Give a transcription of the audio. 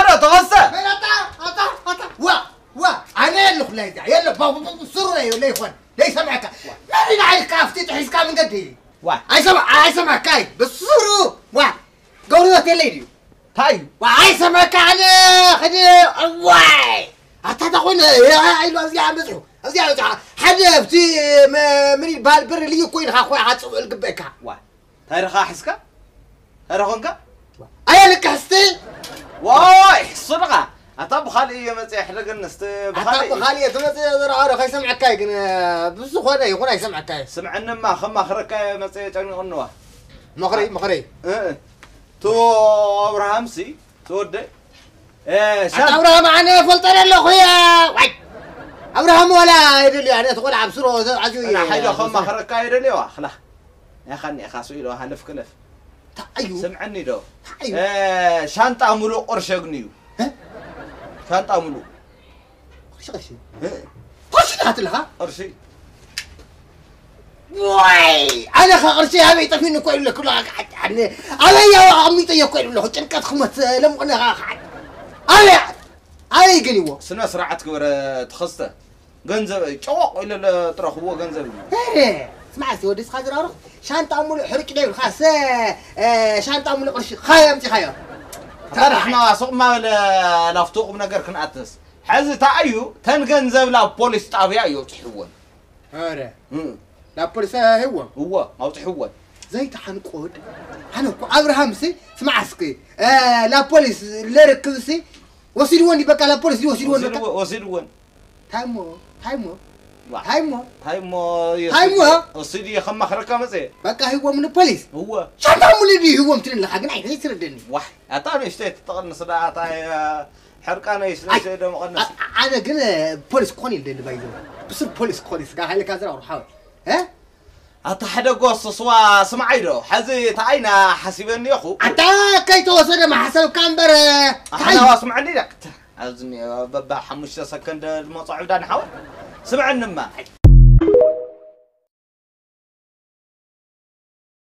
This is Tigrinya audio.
ዶ ተኸሰ? መን ኣታ ኣታ ኣታ ዋ ዋ ኣነ የለኹ ላይ ዛ የለ ባቡ ስሩ ላይ ለይኾን ለይሰምዐካ መን ኢልካ ኣብቲ ጥሒስካ መንገዲ ዋ ኣይሰማ ኣይሰማካይ ብስሩ ዋ ገብርወት የለይ ድዩ እንታይ እዩ? ዋ ኣይሰማካ ኣነ ኸዲ ዋይ ኣታ ተኾነ ኢሉ ኣብዚኣ በፂሑ ኣብዚኣ በፂሑ ሓደ ኣብቲ ምን ይበሃል ብር ልዩ ኮይንካ ኮይካ ፅውዕ ልግበእካ ዋ እንታይ ረኻ ሕዝካ? እንታይ ረኾንካ? ኣየልቅሕስቲ ዋይ እሱ ደኻ ኣታ ብኻልእ እየ መፅእ ሕደገንስቲ ኣታ ብኻልእ ብኻልእ ትመፅእ ዝረኣዶ ከይሰምዐካይ ግን ብዝኾነ ይኹን ኣይሰምዐካይ ስምዐንማ ከማኽረካ እየ መፅእ ጨኒቕንዋ ምኽረይ ምኽረይ እ፣ እ። ቶ ኣብርሃምሲ ተወደ ኣታ ኣብርሃም ኣነ ፈልጠ ኣለኹ ያ ዋይ ኣብርሃም ወላ ይደልዩ ኣነ ተቆልዓ ኣብ ስሮ ኣዝዩ ሓይዶ ከማኽረካ እየ ደልየዋ ክላ ያኻኒ ኢኻ ስኢሎ ሃለፍ ክለፍ ታዩ ስምዐኒ ዶ ታዩ እ፣ ሻንጣ ሙሉእ ቅርሸ ግን እዩ ሻንጣ ሙሉእ ቅርሺ ቅርሺ ቅርሺ ትሓትልኻ ቅርሺ ዋይ ኣነ ኸ ቅርሺ ኣበይ ጠፊኒ እኮ ይብለኩ ኣለኻ ክዓዓኒ ኣበይ ኣቐሚጠዮ እኮ ይብለኹ ጭንቀት ክመት ለምቕነ ኸዓ ክዓዓኒ ኣበይ ኣበይ ገሊዎ ስነ ስርዓት ግበረ ትኸስተ ገንዘብ ጨወቕ ኢለ ትረኽብዎ ገንዘብ እዩ ሄረ ስማዕ እስቲ ወዲ ስኻ ዝራሩ ሻንጣ ሙሉእ ሕርጭ ዶ ይብልካ ሰ እ፣ ሻንጣ ሙሉእ ቅርሺ ኻዮ ኣምፂኻዮ ኣታዳሕና ሱቕ ማበለ ላፍቶ ቁም ነገር ክንኣትስ ሕዚ እንታይ እዩ ተን ገንዘብ ናብ ፖሊስ ጣብያ እዩ ኣውፅሕወን ኧረ እም፣ ናብ ፖሊስ ህዎም እወ ኣውፅሕወን ዘይተሓንቆድ ኣነ እኮ ኣብርሃም ሲ ስማዕ እስኪ እ፣ ናብ ፖሊስ ለርክብ ሲ ወሲድወን እዩ በቃ ናብ ፖሊስ ወሲድወን በቃ ወሲድወ- ወሲድወን ታይሞ ታይሞ ዋ። ታይሞ ታይሞ ታይሞ ወሲድ እየ ከማኽረካ መፀ በቃ ህዎም ንፖሊስ እወ ሻንጣ ሙሉ ድዩ ህዎም ትልለኻ ግን ኣይተይትረደኒ ዋሕ ኣታ ንእሽተይ ትጠቐንስ ዳ ኣታ ሕርቃነይ ስለሸ ዶ መቐነስ ኣነ ግን ፖሊስ ክኾን ኢል ደሊ ባይዞ ብስር ፖሊስ ክኾን ስጋ ሓይልካ ዝራ ሩሓወ ኣታ ሓደ ጎስ ስዋ ስምዓይ ዶ ሓዚ ተኣይና ሓሲበኒ ኢኹ ኣታ ከይተወሰደ ማሓሰብካ እምበር ኣሕናዋ ስምዐኒ ኢላ ኣብዚ በባ ሓሙሽተ ሰከንድ ዝመፆ ዕብዳ ንሓወ ስምዐንማ